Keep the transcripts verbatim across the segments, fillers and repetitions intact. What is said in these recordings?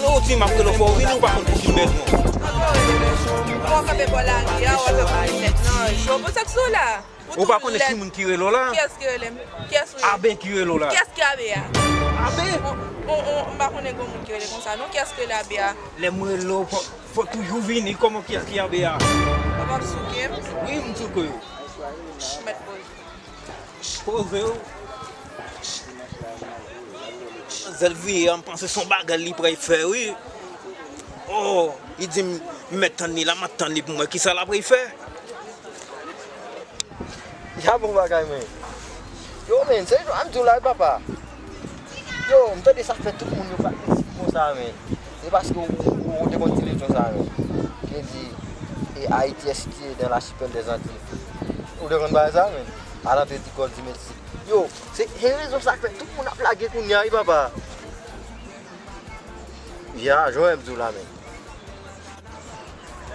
Ou di m ap rele w fò w vini, ou pa konn pou ki bezwen. Ou kanpe bò lari a, w ap ap fè nan jò. Bon, sa k sou la? Ou pa konnen ki moun ki rele w la? Kiyès ki rele m? Kiyès ou ye? Abe ki rele w la. Kiyès ki Abe a? Abe? On, on, on, m pa konnen gen moun ki rele konsa, non. Kiyès ki rele Abe a? Lè m rele w, fò, fò toujou vini. Kòman, kiyès ki Abe a? Ou p ap souke m? Wi, m souke w. Mèt poze. Poze w. Manzèl vire a, m panse se yon bagay li pral fè, wi. Oh, li di m, m mèt tann li la, m ap tann li pou m wè kisa l ap fè. Ya bon bagay, men. Yo, men, se jan m di w la, wi, papa. Yo, m tande sa fè tout moun yo pa t resi konsa, men. Se paske ou, ou, ou te konn di lejyon sa, men. Ki di, e Haïti est situé dans l'archipel des Antilles. Ou te konn bagay sa, men. A l'entrée du golfe du Mexique. Yo, se, se rezon sa k fè tout moun ap lage kounye a, wi, papa. Ya, jan w wè m di w la, men.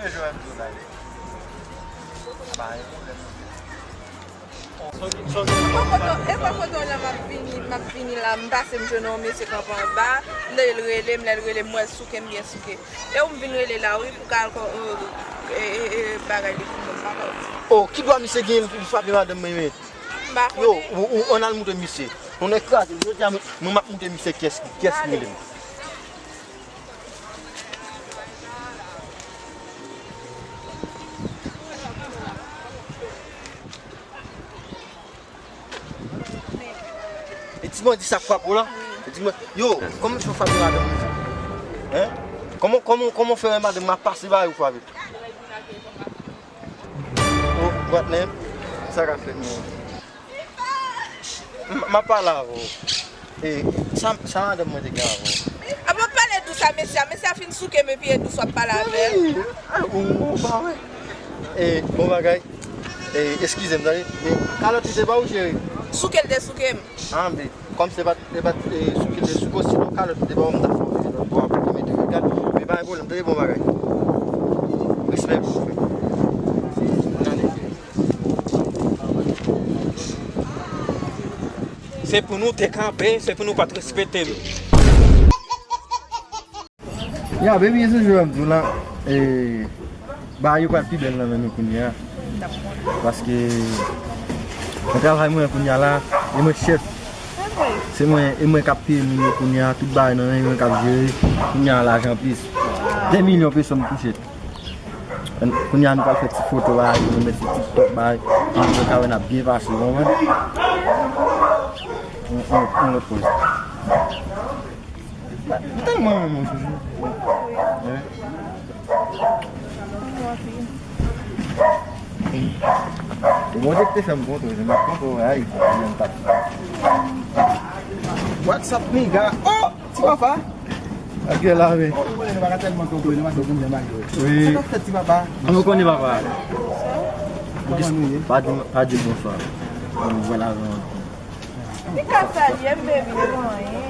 E jan w wè m di w la, men. Pa gen pwoblèm. E pa foto, e pa foto la m ap vini, m ap vini la, m pase m jwenn yon mesye kanpe anba, m tande l rele m, lè l rele m, m wè l souke, m byen souke. E ou m vin rele la, wi, pou ka al kò, e, e, e, bagay li pou mwen, m pa konnen. Oh, ki dwa misye genyen pou frape madanm mwen, men? M pa konnen. Yo, ou, ou, ann al montre misye. Ou nèg kraze, jodi a, mwen, mwen m ap montre misye kiyès, kiyès ki rele m. E ti bandi sa k frape w la? E ti ban-, yo, kòman fè w frape madanm ou? Hein? Kòman, kòman, kòman fè madanm m ap pase ba yo frape? Oh, what name? Sa ka fèt, men. M, m ap pale avè w. E, sa, sa madanm mwen te gen avè w? Ap ap pale dous a mesye a. Mesye a fin souke m epi e dous w ap pale avè l. Wi. A, ou, ou pa wè. E, bon bagay. E, eskize m, tande. Men, kalòt li te ba w, cheri? Souke l te souke m. A, men, kòm se pa t, se pa t, e, souke l te souke w, sinon kalòt li te ba w, m t ap fè w vire lòt bò a pou li mete w gad. Men pa gen pwoblèm, tande, bon bagay. Respè pou ou, frè. Tande. Se pou nou te kanpe, se pou nou pa t respekte nou. Ya, baby, se jan m di w la, e, bagay yo pral pi bèl nan men nou kounye a. Paske, nan travay mwen kounye a la, e mwen k chèf. Se mwen, e mwen k ap peye moun yo kounye a, tout bagay nan men mwen k ap jere. Kounye a, lajan plis. De milyon peso m touche. Kounye a nou pral fè ti foto bagay, nou met sou TikTok bagay, pou moun yo ka wè n ap byen pase, w konprann? On, on, on lòt koze. M tèlman renmen w, Joujou. Wi. Ou Bondye ki te fè m kontre w, m ap kontre w, ay, m t ap. What's up, nigga? Oh! Ti papa. Ak yo la, wi. Oh, nou pa ka tèlman konprann, nou pa konprann jan bagay yo. Wi. Sa k ap fèt, ti papa? An nou konnen papa. Kòman nou ye? Pa di, pa di bonswa. Bon, vwala, vwala. Li ka salye m, baby, li pa anyen.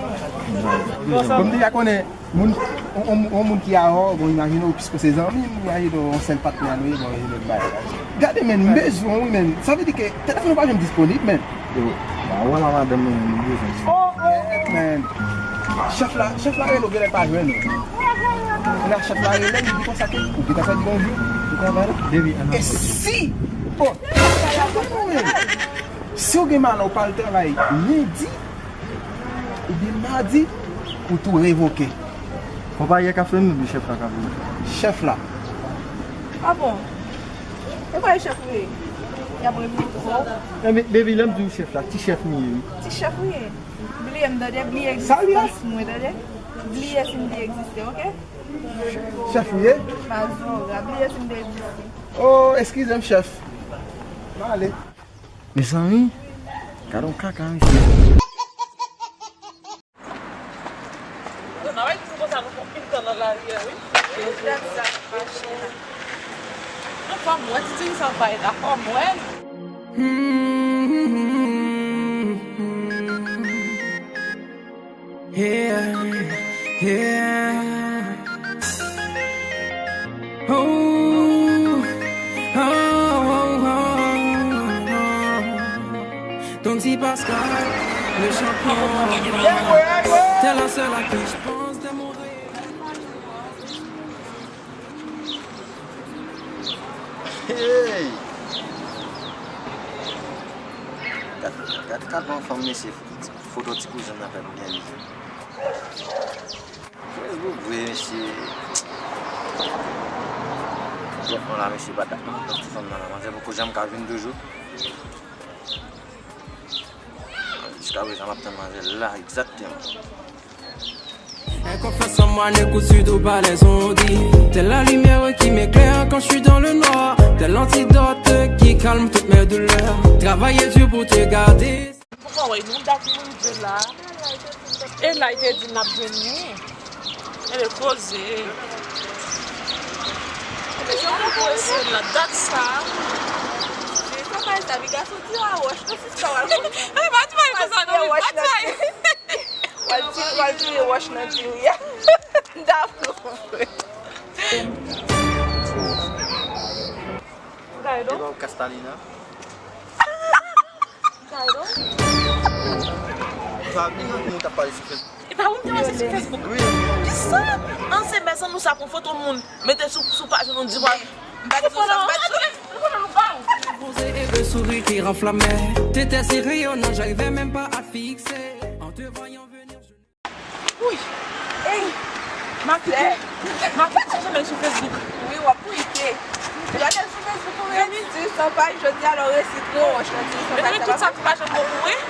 Bon, m deja konnen moun, on, on, on moun ki avè w, bon, imajine w, piske se zanmi m, imajine w, on sèl patnè nou ye, bon, e lòt bagay. Gade, men, m bezwen w, wi, men. Sa vle di ke telefòn ou pa janm disponib, men. Yo, ba wè la madanm mwen, nou bezwen. Oh, oh, oh. Men, chèf la, chèf la rele w, genlè l pa jwenn ou. La chèf la rele, li di konsa ke ou gentan fè di bonjou, ou travay la. Baby, ann al. E si, oh, chèf la rele. Si w gen malè, ou pa al travay lendi, oubyen madi, ou tou revoke. Konpayi a ka fèmen, epi chèf la ka voye. Chèf la. Ah bon? E pa chèf ou ye? Y ap revoke w. Enben, baby, lè m di w chèf la, ti chèf m ye, wi. Ti chèf ou ye? Bliye m, tande, bliye egzistans mwen, tande. Bliye si m te egziste, oke? Chèf ou ye? Mazora, bliye si m te egziste. Oh, eskize m, chèf. M ale. Mezanmi, gade yon kaka, mesye. Yo, nan wè ti konsa nou fè anpil tan nan lari a, wi. Yo, dat sa, machin nan. Anfòm, wè ti timoun sa bay la, fòm, wè. Yeah, yeah. Oh, oh, oh, oh, oh. Dondy Pascal, le champion. T'es la seule à qui je pense de mon rêve. Hey! Gad, gad kalman fanm mesye, foto ti kouzen nan fè m gen mizè. Facebook vre, mesye. Jwèt mwen la, mesye, pa dat mwen konn ti fanm nan la. Manzè poko janm ka vin toujou. Jiska prezan, m ap tann manzè la, egzakteman. Aie confiance en moi, n'écoute surtout pas les on-dit. T'es la lumière qui m'éclaire quand je suis dans le noir. T'es l'antidote qui calme toutes mes douleurs. Travailler dur pour te garder. Papa, wè, nou dat nou rive la. E la, li te di n ap jwenn li. E le koze. E jan nou prese la, dat sa. Sa pa sa, piga soti a wòch, non, sista w al. Ay, pa di bagay konsa, non, pa di bagay. W al tire, w al tire wòch nan diri a. Dakò. Gade. E pa w Kastalina? Gade. Sa, li nan moun t ap pale sou Facebook. E pa ou m te wè se sou Facebook? Wi. Kisa? An se mèt annou sa pran foto moun, mete sou, sou paj nou di w. M pa di sa, m pa di sa. Poze et le sourire qui renflammait. T'étais si rayonnant, j'arrivais même pas à te fixer. En te voyant venir, je Wi. Ey. Makite. Makite sou men sou Facebook. Wi, w ap wi ke. Gade l sou Facebook ou resi san paj, jodi a lè w resi tire wòch nan tire san paj. Mezanmi, tout sa ki pa janm bon pou mwen. M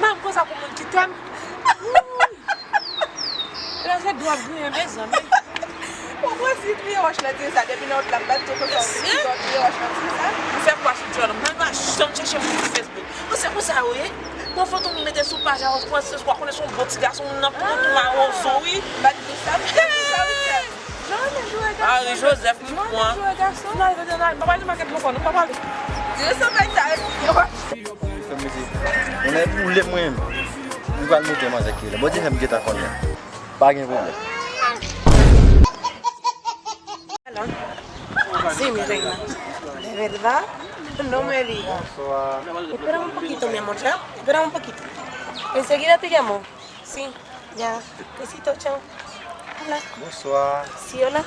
pa konn sa pou moun kite m. Wi. E la se dwa griyen, mezanmi. Ou resi tire wòch nan tire sa, depi nan wout la, m pa t di w konsa, w te kite w tire wòch nan tire sa. Ou fè kwa sou djòl, mwen pa janm chèche moun sou Facebook. Bon, se konsa yo ye. Pran foto moun mete sou paj la, ou konnen se yon bon ti gason, moun nan pran tou mawozo, wi. M pa t di sa, m pa t di sa, wi, sè. Jan w renmen joure gason. Ari Joseph, ki pran. Jan w renmen joure gason. Nan, nan, nan, m pa pale de makèt non, non, m pa pale. Di yo sa, bay sa, wi. Fè m mete. Mwen lè boule mwen menm. M pral monte manzè ki rele. Bondye fè m gentan konnen. Pa gen pwoblèm. Hola. Sí, mi reina. De verdad, no me digas. Espérame un poquito, mi amor, ¿ya? Espérame un poquito. Enseguida te llamo. Sí, ya. Besito, chao. Hola. Bonsoir. Sí, hola. Eh,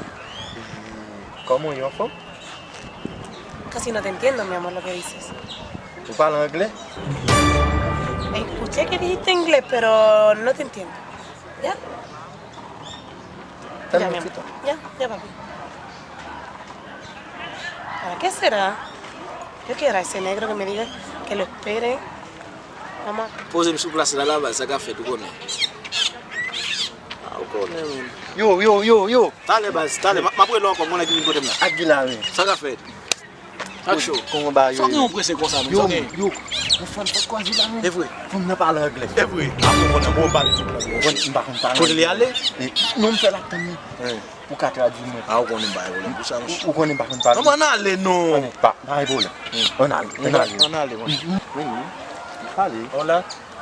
¿cómo yo, fo? Casi no te entiendo, mi amor, lo que dices. ¿Tú hablas inglés? Escuché que dijiste inglés, pero no te entiendo. ¿Ya? Ya, mi amor. Ya, ya, papi. ¿Para qué será? Yo quiero a ese negro que me diga que lo espere. Vamos. Poze m sou plas la, la, baz, sa ka fèt, ou konnen. Ah, ou konnen, menm. Yo, yo, yo, yo. Talè, baz, talè. M ap rele w ankò, mwen ki vin kote m la. Ak Gila, wi. Sa ka fèt? Ak cho. Kòman ba yo? Sa w gen yon prese konsa, menm? Yo, yo. Yon fanm pa kwaze la, menm. E vre? Fanm nan pale anglè. E vre? Apre, ou konnen, bon, pale tout lang. Ou konnen, m pa konn pale anglè. Kote li ale? Non, m fè l ap tann li. Pou ka tradui mwen. Ah, ou konnen m pa gen pwoblèm pou sa, monchè. Ou konnen m pa konn pale. Non, ann ale, non. Ann, pa, pa gen pwoblèm. Ann ale, ann ale. Ann ale, monchè. Wi, wi. Pale. Hola.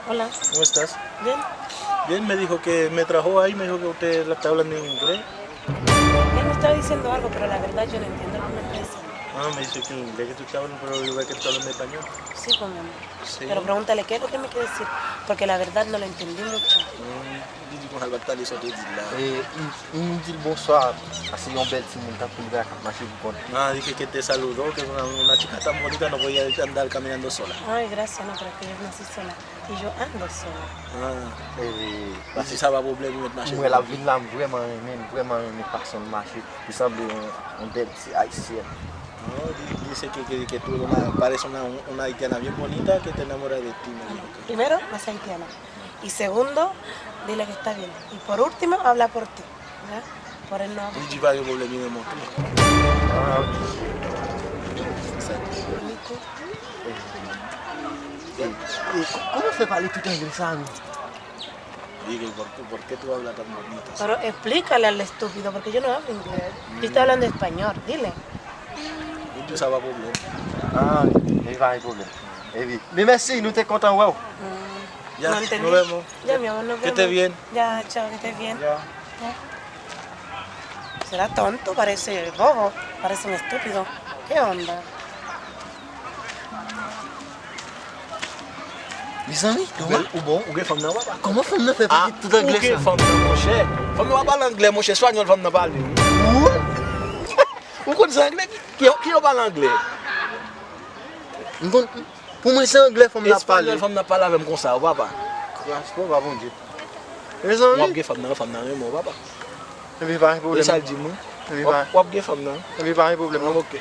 Hola. ¿Cómo estás? Bien. Bien, me dijo que me trajo ahí, me dijo que usted la está hablando en inglés. Él me estaba diciendo algo, pero la verdad yo no entiendo lo que me está diciendo. Ah, me dice que en inglés que tú estás hablando, pero yo veo que tú estás hablando español. Sí, pues, mi amor. Sí. Pero pregúntale qué es lo que me quiere decir, porque la verdad no lo entendí mucho. Mm, li di konsa l pa t tande sa w te di l la. E, m, m di l bonswa, paske yon bèl timoun tankou li pa ka mache pou kont li. Ah, dije que te saludó, que una, una chica tan bonita, no podía andar caminando sola. Ay, gracias, no, pero es que yo nací sola. Y yo ando sola. Ah. E, li di sa pa pwoblèm, ou mèt mache pou kont ou. M wè l ap vin la, m vrèman renmen, m vrèman renmen fason l mache. Li sanble yon, yon bèl ti ayisyèn. No, di, dice que, que, que tú eres una, parece una, una haitiana bien bonita que te enamora de ti, me dijo. Primero, no sea haitiana. Y segundo, dile que está bien. Y por último, habla por ti. ¿Ya? Por él no habla. Li di pa gen pwoblèm, li renmen w tou. Ah, ok. Sa. E, e, e, kòman w fè pale tout anglè sa, non? Dile, ¿por qué, por qué tú hablas tan bonito? Pero explícale al estúpido, porque yo no hablo inglés. Yo estoy hablando español, dile. Yo te usaba problema. Ah, e pa gen pwoblèm. E wi. Men mèsi, nou te kontan wè w. Ya, nos vemos. Ya, mi amor, nos vemos. Que estés bien. Ya, chao, que estés bien. Ya. Ya. Será tonto, parece bobo, parece un estúpido. ¿Qué onda? Mezanmi, ou bon, ou bon, ou gen fanm nan, papa. Kòman fanm nan fè pale tout anglè sa? Ou gen fanm nan, monchè. Fanm nan pa pale anglè, monchè, espanyòl fanm nan pale. Wi. Ou konn se anglè? Ki, ki, ki yo pale anglè? M konn, pou mwen se anglè fanm nan ap pale. Espanyòl fanm nan ap pale avè m konsa, o papa. Kras papa Bondye. Mezanmi. W ap gen fanm nan, fanm nan renmen w, papa. Epi pa gen pwoblèm. E sa l di m, wi. Epi pa. W ap, w ap gen fanm nan. Epi pa gen pwoblèm, non. Ok.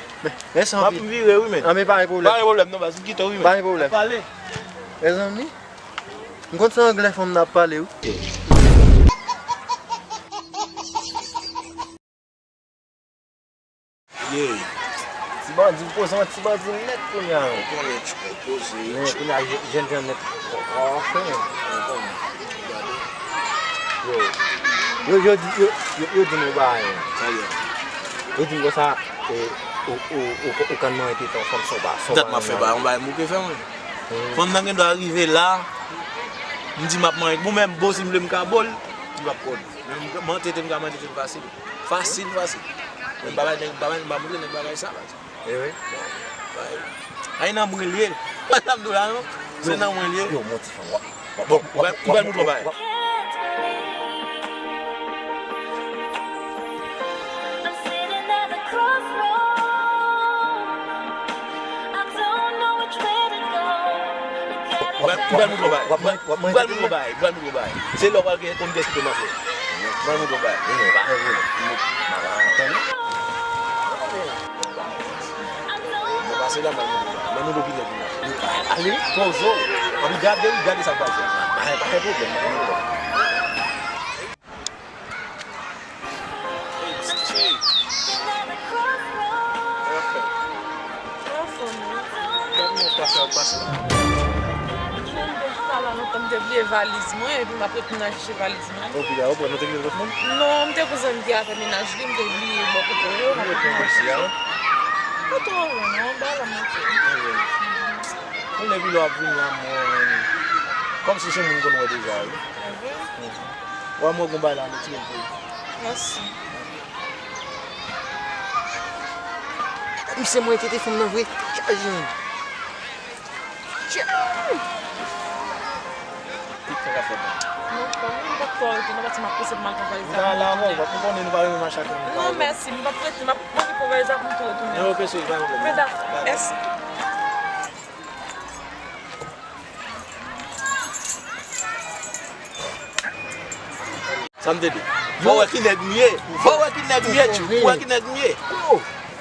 Mèsi anpil. M ap vire, wi, men. Epi pa gen pwoblèm. Pa gen pwoblèm, non, baz, m kite w, wi, men. Pa gen pwoblèm. N ap pale. Mezanmi. M konn se anglè fanm nan ap pale, wi. Ye. Ti bandi, ou poze yon ti bandi nèt kounye a, wi. Ou konnen, tchou, ou poze, men tchou. Kounye a, je-, jèn jan nèt. Anfen. Ou konnen. Gade. Yo. Yo, yo di, yo, yo, yo di m yon bagay, wi. Sa ye. Yo di m konsa, e, ou, ou, ou, ou konn manyen tete yon fanm san w pa, san w pa. Dat m ap fè bagay, yon bagay m bouke fè, mwen. Fanm nan gen dwa rive la, m di m ap manyen. Bon, menm bon, si m vle m ka ba l, li p ap konn. Men m, mwen tete m ka manje tete fasil. Fasil, fasil. Men m pa bay nèg, m pa bay, m pa montre nèg bagay sa, baz. E wi. Ay nan mwen l ye. Pa t ap dou la, non. Se nan mwen l ye. Yo, mon ti fanm, w ap, w ap, w ap, w ap, w ap, w ap, Ou pral, ou pral montre w bagay. W ap manje, w ap manje. Ou pral montre w bagay, ou pral montre w bagay. Se lè w pral gen konn kiyès ki te manfle. Ou pral montre w bagay. Mwen pa konn. Mwen pa konn. Mwen pase la, mwen montre w bagay. Mwen montre w ki nèg ki manfle. Ale, poze w. Ann gade, gade sa k pral fèt. Pa gen pwoblèm, pa gen pwoblèm. Hey, T J. Anfen. Anfen, wi. Gad moun pase ap pase la. Mwen menm, depi talè lontan, m te bliye valiz mwen, epi m ap retounen al chèche valiz mwen. Ou bliye, ou pran, nou te kite l kot moun? Non, m te gon zanmi ki al fè mennaj li, m te bliye bò kote yo, m ap retounen al chèche. Ou retounen isi a, wi? Pa twò lwen, non, ba la monte. Mwen vin. Mwen epi lè w ap vin la, mwen, kòmsi se moun m konn wè deja, wi. Evre? Wè mwen gon bagay la, nou tire l pou ou. Mèsi. Misye mwen tete fanm nan vre. Chaje. Tchè. Tout sa ka fèt la. Non, pa, m pa t twò rete, non, paske m ap prese pou m al pran valiz la. Ou ta la, bon, ou konnen nou pa renmen mache ak moun. Non, mèsi, m p ap rete, m ap mande pou valiz la pou m tou retounen. Non, ok, cheri, pa gen pwoblèm. Mèsi. Sa m te di. Fò w wè ki nèg m ye. Fò w wè ki nèg m ye, tchou. Fò w wè ki nèg m ye.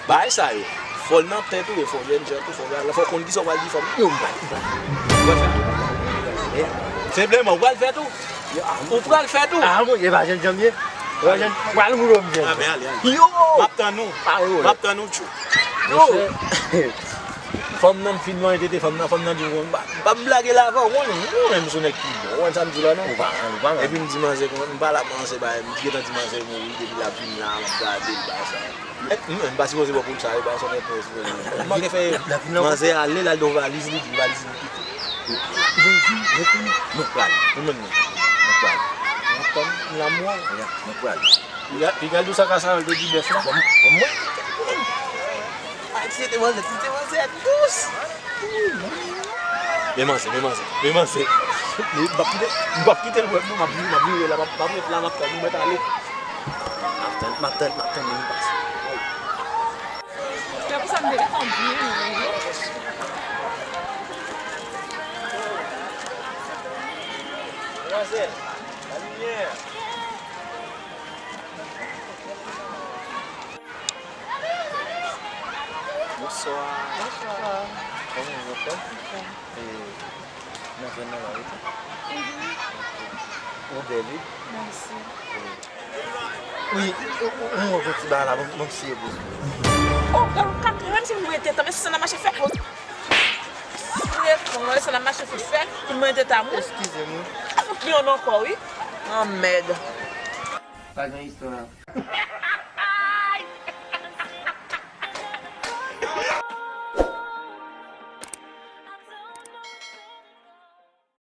Bagay sa yo. Fò l nan tèt ou, e fò w jèn jan tou, fò w, fò w konn kisa w pral di fanm. Yo, m pral, m pral. Ou pral fè tou. Senpleman, ou pral fè tou. Ou pral fè tou. Ah, bon, e pa jèn jan m ye. E pa jèn, pral moulo m jèn. Ah, ben, ale, ale. Yo! M ap tann ou. M ap tann ou, tchou. Yo! Fanm nan m fin manyen tete fanm nan, fanm nan di m, m pa, m pa blage la avè w, ou konnen, ou konnen m se yon nèg ki bon, ou konn sa m di la, non? Ou pa, ou pa. Epi m di manzè, m pale ak manzè, ba, m gentan di manzè mouri, depi l ap vin la, m ap gade l, ba sa. M, m pa sipoze bò pou l sa, yo, ba sa, m pa sipoze. M manke fè manzè ale, l al nan valiz li, di valiz li kite. Mwen di, mwen konnen, mwen pral. Ou menm non. Mwen pral. Mwen tann, m la mwen. Mwen pral. Piga, piga dous ak sa, yo di bèf la. Bon, bon, mwen. Ay, ti te manzè, ti te manzè dous. Men manzè, men manzè, men manzè. M p ap kite, m p ap kite l wè m non, m ap vire, m ap vire la, m ap, m ap ret la, m ap tann, ou mèt ale. M ap tann, m ap tann, m ap tann, m ap tann, m pase. Se pou sa m te gentan di w, wi. Demwazèl, la limyè. Bonswa. Bonswa. Kòman w ye, anfòm? Anfòm. E, nan fè nan la, wi. Mhm. Ou bèl, wi. Mèsi. E, wi, ou, ou, ou, ou, ti bagay la, bon, bon, si e bon. Oh, gad, gad, menm si m mwen te tann, men si sa nan mache fè. Telefòn, sa nan mache fè, fè, pou mwen te tann. Eskize m, wi. Fout li yon ankò, wi. Anmèd. Pa gen istwa.